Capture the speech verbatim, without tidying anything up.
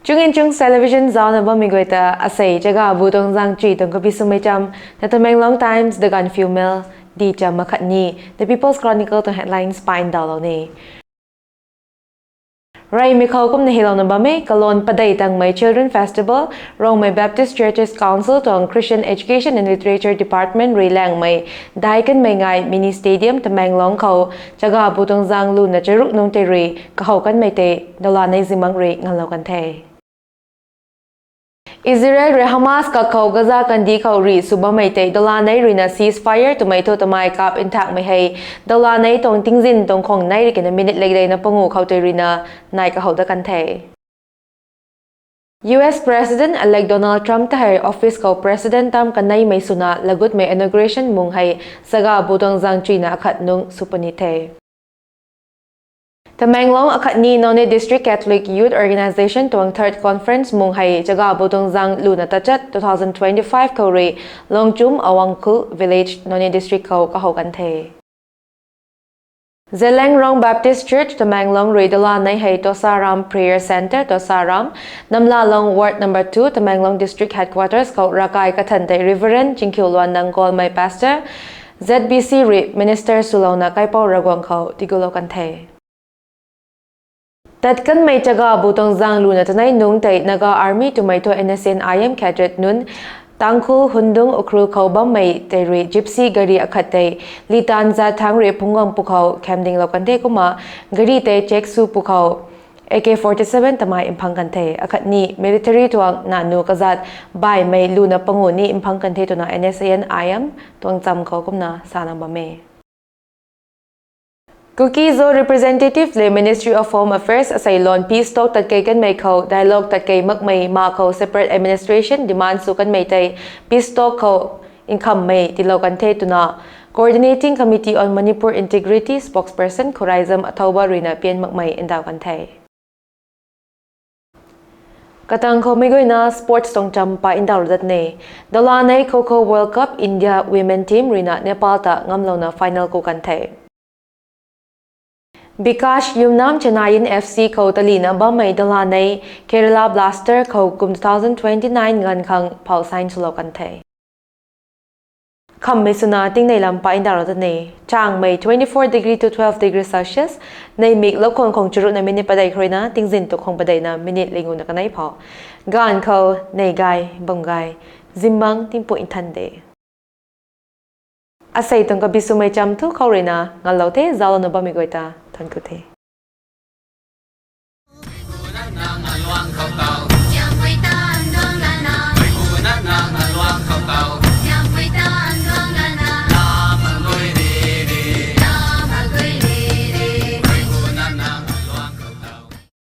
Chungin Chungs Television zaucna bammei guay ta asei Chaga Bu Tuang Zaeng Chui tuang kabi swmei cham, The Tamenglong Times, The Gaanphiu Mail, di cham makhatni The People's Chronicle tuang headlines paan ndauhlou ni. Reymei khou kumna hylouna bam e, kalon padeih tangmei Children Festival, Rongmei Baptist Churches Council tuang Christian Education and Literature Department rui laengmei daic kanmei ngai Mini Stadium Tamenglong khou Chaga Bu Tuang Zaeng luna charuk nungc tei rui kahow kanmei tei dawlanei zimang rui nganlou kan the. Israel rui Hamas kakhou Gaza kandih khou rih sw bammei tei dawlanei ruina ceasefire twmei thu tamei kap nthakmei hei dawlanei tuang tingzin tuang khwang nei rikina minute lekdeina panguh khou tei ruina nai kahow dat kan the. U S President elect Donald Trump ta hei office khou President term kaneimei swna lagutmei inauguration mung hei Chaga Bu Tuang Zaeng Chuina akhat nung sw puni the. Tamenglong akhatni Noney District Catholic Youth Organisation tuang third conference mung hei Chaga Bu Tuang Zaeng luna tachat two thousand twenty-five khou rui Longchum Awangkhul Village, Noney District khou kahow kan the. Zeliangrong Baptist Church Tamenglong rui dawlanei hei Tosaram Prayer Centre, Tosaram, Namlalong Ward number two, Tamenglong District Headquarters khou ravkai kathan tei Reverend Chingkhiuluan Nangkolmei Pastor, Z B C rui minister swlouna kaipouc Ravguangc khou tigutlou kan the. Tat kanmei Chaga Bu Tuang Zaeng luna tanei nungc tei Naga Army twmei thu N S C N I M cadet nunc Tangkhul Hundung Ukhrul khou bammei tei rui Gypsy gari akhat tei Litan Zathang rui phungc guang pwkhou kham dinglou kan the kumna gari tei check sw pwkhou A K forty-seven tamei mphang kan the, akhatni military tuang nanu kazat baihmei luna panguh ni mphang kan the twna N S C N I M tuang cham khou kumna sana bam e. Kuki-Zo representative le Ministry of Home Affairs asei lon peace talk tatkei kanmei khou dialogue tatkei makmei ma khou separate administration demand sw kanmei tei peace talk khou nkhamhmei tiilou kan the twna Coordinating Committee on Manipur Integrity spokesperson Khuraizam Athouba ruina pian makmei ndauh kan the. Katang khou mei guayna sports tuang cham pa ndauhlou dat ni. Dawlanei Kho Kho World Cup India women team ruina Nepal ta ngamlouna final ku kan the. Bikash Yumnam Chennaiyin F C khou talina bammei dawlanei Kerala Blaster khou kum two thousand twenty-nine ganv khang phau sign swlou kan the. Khamhmei swna tingnei lam pa ndauhlou dat ni. Changmei twenty-four degree to twelve degree Celsius, neihmik loukhwang khwang charukna minute padeih khou ruina tingzin tu khwang padeihna minute linguhna kanei phou. Ganv khou neih gay, bam gay, zimmang tingpui nthan de. Asei tuang kabi swmei cham thu khou ruina nganlou the, zauclouna bammei guay ta thank you the.